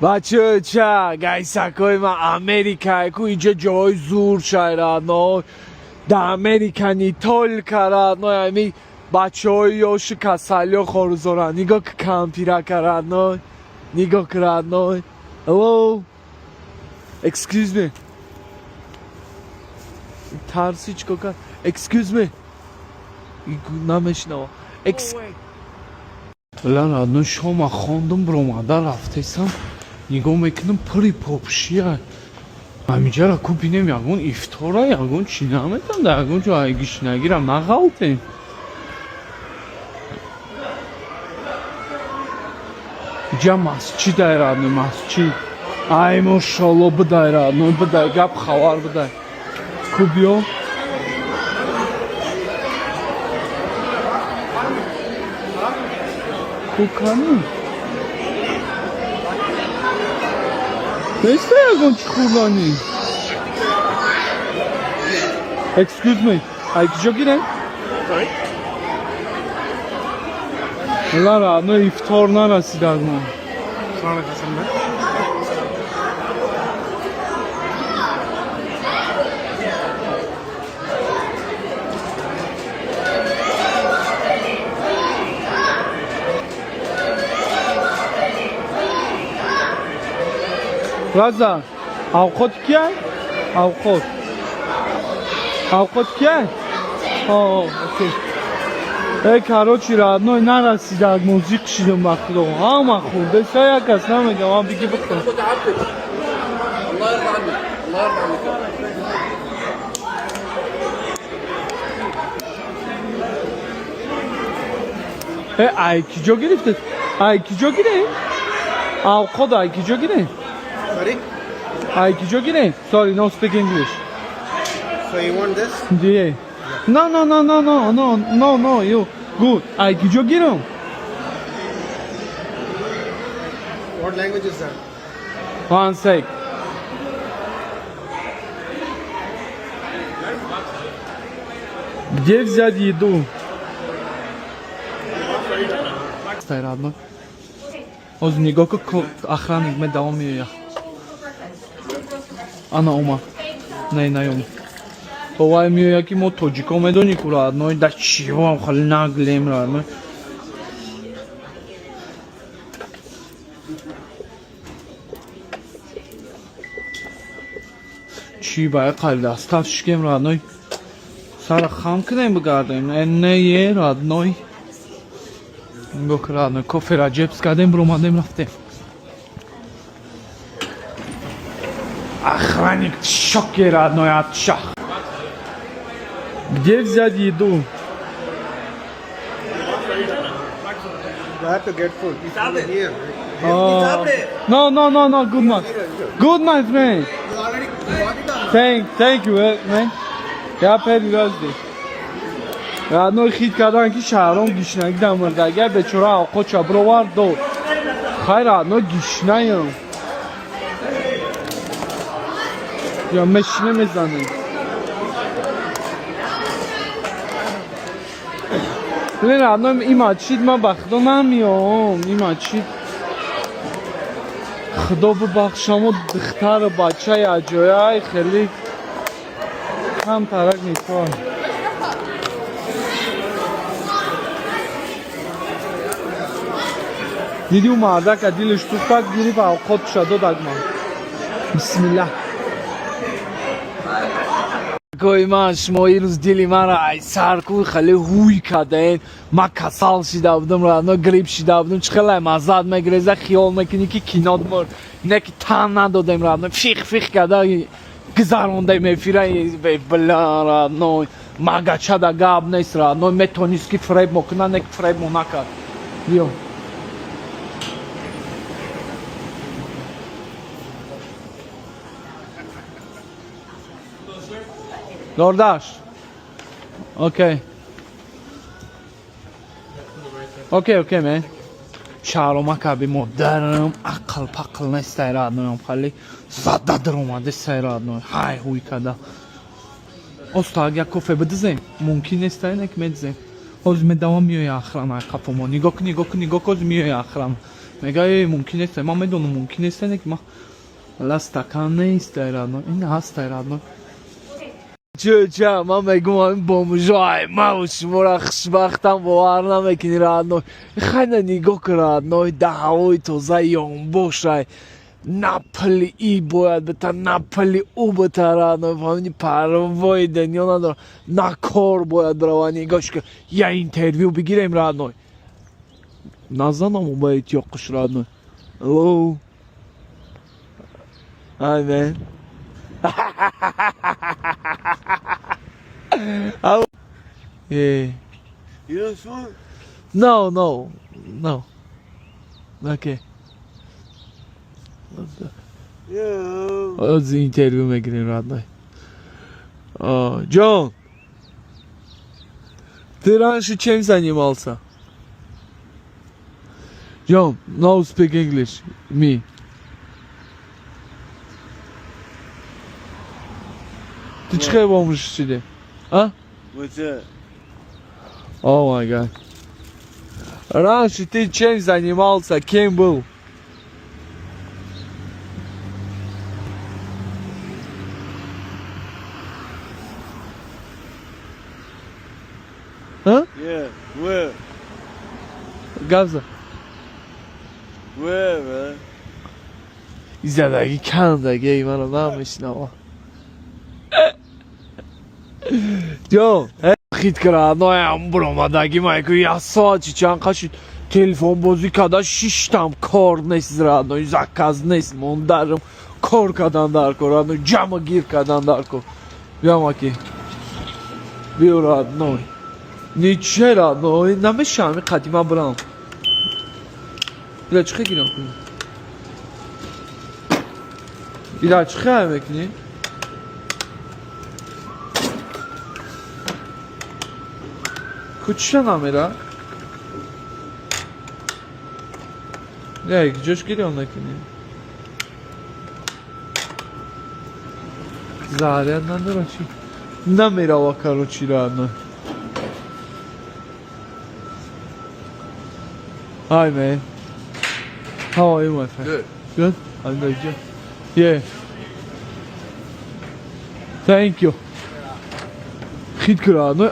Бача, гайсакои ма, Америка ку инҷа ҷои зур шай, родной. Да Америка не только, родной, ами бачаҳои ёшу касалиё хорузоранд. Нигоҳ ки кампирака, родной. Нигоҳ ки, родной. Hello. Excuse me. Тарси чикор кард? Excuse me. Намешнава. Ла, родной, шома хондум, биромада рафтесам, нигоҳ мекунам, пури попшия. Ҳаминҷара ку бинем, ягон ифтора, ягон чӣ наметам, дар ягон ҷо ай гишнагирам нағалтем. Иҷа масҷид ай, родной, масҷид. Ай, мошалло, бидай, родной, бидай, гап хабар бидай. Ку биё. Ку кани? Неста ягон чӣ хӯрданӣ? Excuse me. Ай куҷо гирем? Sorry? Ла, родной, ифтор нарасид аз мо. Салам Hasan bhai. Раза, авқот кияй? Авқот. Авқот кияй? О, окей. Э, короче, родной, нарасидак, мо зиқ шидем, ба худо. Ҳама хӯрдеса, як кас намегам, ман биги бихӯрам. الله يرضى عنك، الله يرضى عنك. Э, ай киҷо гирифтед? Ай киҷо гирем? Авқот ай киҷо гирем? Sorry? Ай киҷо гирем? Sorry, no speak English. So you want this? Yeah. No, no, no, no, no, no, no, no, you good. Ай киҷо гирам? What language is that? One sec. Где взять еду? Стай, родной. Ҳозир нигоҳ ку, охранник медавом меояд. Ана омад. Не, наёмад. То вай меояд, ки мо тоҷико медонӣ ку, родной, да чиҳоам хеле наглем, родной. Чӣ ба қали дастаф шикем, родной? Сара хам кунем, бигардем. Э, не е, родной. Нигоҳ ку, родной, кофера ҷебс кардем, биромадем, рафтем. Охранник в шоке, родной, от шах. Где взять еду? You have to get food. Here. Oh. No, no, no, no, good man. Good, my friend. You already bought it or not? Thank you, man. Я birthday. Родной, хит кардан, ки шаҳром гишнагӣ дар мурдагия бечора авқотша бировард дод. Хайр, родной, гишнаям. Я мешине мезанем. Блин, родной, ин мачид ман ба худо намеом. Ин мачид худо бибахшамо, духтару бачаи аҷояй хеле кам тарак нестон. Диди, ӯ мардака дилаш сӯхтак гирифт, авқотша додак ман. Бисмиллаҳ. Гой ман, шумо ирӯз дили маро ай сарку хеле ҳуй кардаен. Ман касал шида будам, родной, грипп шида будам. Чӣ хеле маззат мегиреза, хиёл мекунӣ, ки кинот мурд. Не ки тан надодем, родной, фих фих карда гузарондем эфира. Бля, родной, магачада гап нест, родной, метонист, ки фиреб мо кунад, не ки фиреб мо накард. Биё. DoorDash. Okay. Okay, man. Шаҳрома каби модарам ақл пақл нестай, родной, хали зада даромадестай, родной, ҳай ҳуй када. Оста, як кофе бидизем, мумкин нестай, не ки медизем. Ҳозир медавам, меоя охрана қафомо. Нигоҳ кун, нигоҳ кун, нигоҳ кун, ҳозир меоя охрана. Мега, э, мумкин нест. Ман медонам, мумкин нест, не ки ма ла стакан нест, родной. Ин ҳаст, родной. Чё, чё, ман мегум, ин бомжо, ай, ман шуморо хушбахтам, бовар намекунӣ, родной. Хайна нигоҳ кун, родной, да ҳавои тоза ёнбошай. На пули и бояд бита, на пули ӯ бита, родной, фаҳмидӣ, парвои дунё надорам. На кор бояд бирава, нигоҳш кун. Я интервю бигирем, родной. Назанам ба эҳтиёқш, родной. Hello. Hi, man. How? Yeah. You don't smoke? No. Okay. Yeah. Оз интервю мегирем, родной. Джон, ты раньше чем занимался? John, no speak English. Me. Ты чӣ хел бомж шиди? А? What's that? Oh my God. Раньше ты чем занимался? Кем был? А? Yeah. Where? Гавза. Where, man? Задаги кандаги маро намешнава. Ҷон, хит кара, ноям буромадаги майку як соати чанд қашид телефон бозӣ карда шиштам, кор нест, родной, заказ нест, мондарам кор кардан дар кор, родной, ҷама гир кардан дар кор. Биёмаки. Биё, родной. Ниче, родной, намешам қадима бирам. Била чӣ гирам кунӣ? Била чӣ хел мекунӣ? Куча намера? Не, ҷош гирён накунӣ. Заряд надора чӣ? Намерава, короче, родной. Hi, man. How are you, my friend? Good. Good? I'm doing good. Yeah. Thank you. Хит кара, родной.